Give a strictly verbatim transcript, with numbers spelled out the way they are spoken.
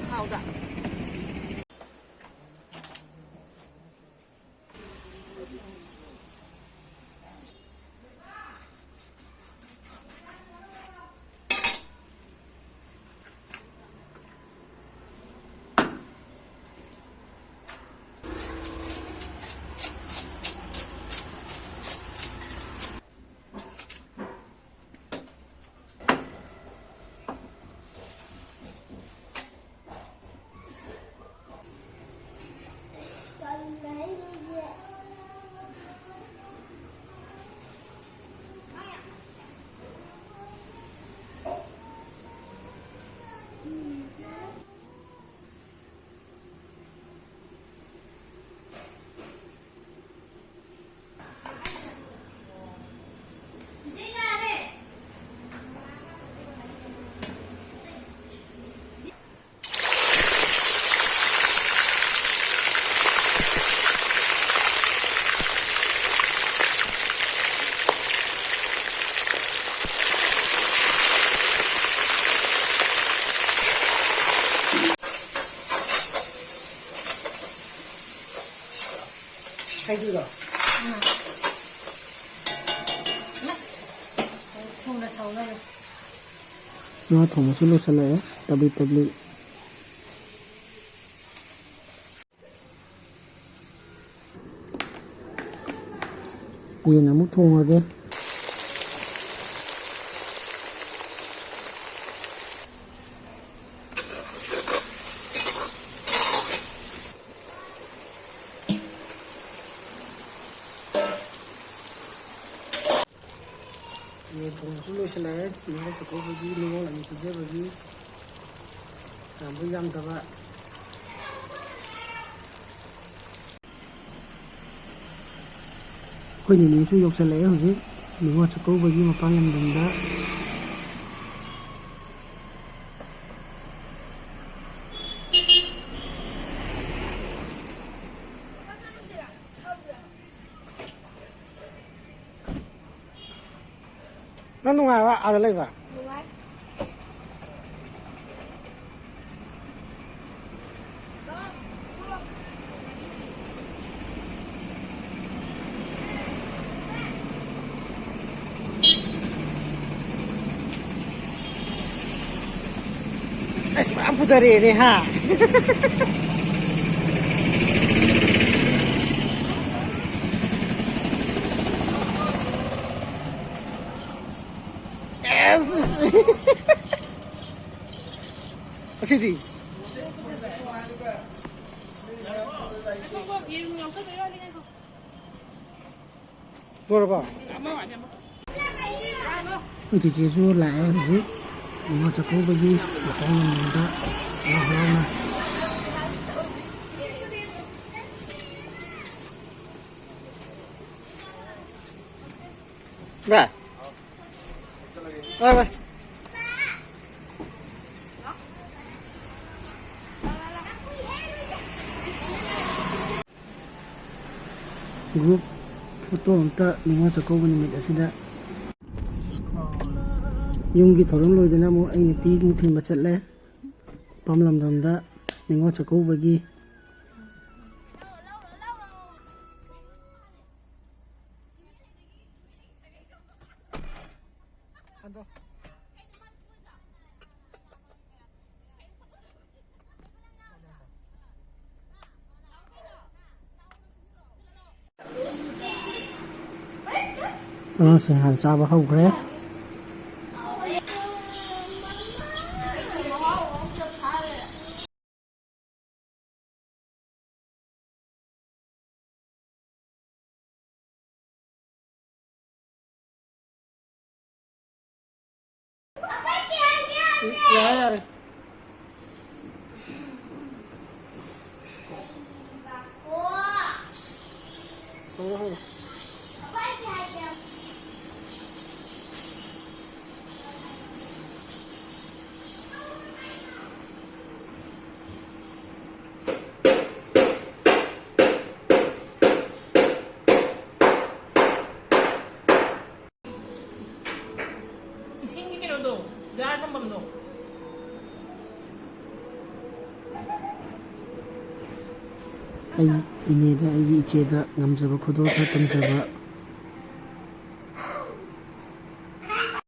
ꯊꯥꯎꯗ꯫ ꯍꯩꯗꯨꯔꯣ? ꯎꯝ꯫ ꯊꯨꯅ ꯁꯧ ꯂꯩꯔꯦ꯫ ꯉꯥ ꯊꯣꯡꯕꯁꯨ ꯂꯣꯏꯁꯤꯜꯂꯛꯑꯦ, ꯇꯞꯂꯤ ꯇꯞꯂꯤ꯫ ꯌꯦꯟ ꯑꯃꯨꯛ ꯊꯣꯡꯉꯒꯦ꯫ ꯌꯦꯟ ꯊꯣꯡꯕꯁꯨ ꯂꯣꯏꯁꯤꯜꯂꯛꯑꯦ꯫ ꯅꯤꯉꯣꯜ ꯆꯥꯛꯀꯧꯕꯒꯤ, ꯅꯤꯉꯣꯜ ꯑꯅꯤ ꯄꯤꯖꯕꯒꯤ ꯌꯥꯝꯕ ꯌꯥꯝꯗꯕ꯫ ꯑꯩꯈꯣꯏ ꯅꯦꯅꯦꯁꯨ ꯌꯧꯁꯜꯂꯛꯑꯦ ꯍꯧꯖꯤꯛ ꯅꯤꯉꯣꯜ ꯆꯥꯛꯀꯧꯕꯒꯤ ꯃꯄꯥꯝ ꯂꯝꯗꯝꯗ꯫ ꯅꯪ ꯅꯨꯡꯉꯥꯏꯕ ꯑꯥꯗ ꯂꯩꯕ? ꯅꯨꯡꯉꯥꯏ꯫ ꯑꯁ, ꯃꯌꯥꯝ ꯄꯨꯊꯔꯛꯑꯦꯅꯦ, ꯍꯥ? ꯑꯁ! ꯑꯁꯤꯗꯤ? ꯂꯣꯏꯔꯕꯣ? ꯑꯩꯈꯣꯏ ꯆꯦꯆꯦꯁꯨ ꯂꯥꯛꯑꯦ ꯍꯧꯖꯤꯛ, ꯅꯤꯉꯣꯜ ꯆꯥꯛꯀꯧꯕꯒꯤ ꯃꯄꯣꯝ ꯑꯃꯃꯝꯗ ꯍꯔꯥꯎ ꯍꯔꯥꯎꯅ꯫ ꯕꯥꯏ꯫ ꯕꯥꯏ, ꯕꯥꯏ꯫ Group photo ꯑꯝꯇ ꯅꯤꯉꯣꯜ ꯆꯥꯛꯀꯧꯕ ꯅꯨꯃꯤꯠ ꯑꯁꯤꯗ꯫ ꯌꯨꯝꯒꯤ ꯊꯧꯔꯝ ꯂꯣꯏꯗꯅ ꯑꯃꯨꯛ ꯑꯩ ꯅꯨꯄꯤ ꯑꯃꯨꯛ ꯊꯤꯟꯕ ꯆꯠꯂꯦ꯫ ꯄꯥꯝꯂꯝꯗꯝꯗ ꯅꯤꯉꯣꯜ ꯆꯥꯛꯀꯧꯕꯒꯤ꯫ ꯑꯉꯥꯡꯁꯤꯡ ꯍꯥꯟꯅ ꯆꯥꯕ ꯍꯧꯈ꯭ꯔꯦ꯫ ꯌꯥꯔꯦ, ꯌꯥꯔꯦ꯫ ꯍꯧꯔꯣ, ꯍꯧꯔꯣ꯫ ꯏꯁꯤꯡꯒꯤ ꯀꯩꯅꯣꯗꯣ, ꯖꯥꯔ ꯊꯝꯐꯝꯗꯣ꯫ ꯑꯩ ꯏꯅꯦꯗ, ꯑꯩꯒꯤ ꯏꯆꯦꯗ ꯉꯝꯖꯕ ꯈꯨꯗꯣꯜ ꯈꯔ ꯇꯝꯖꯕ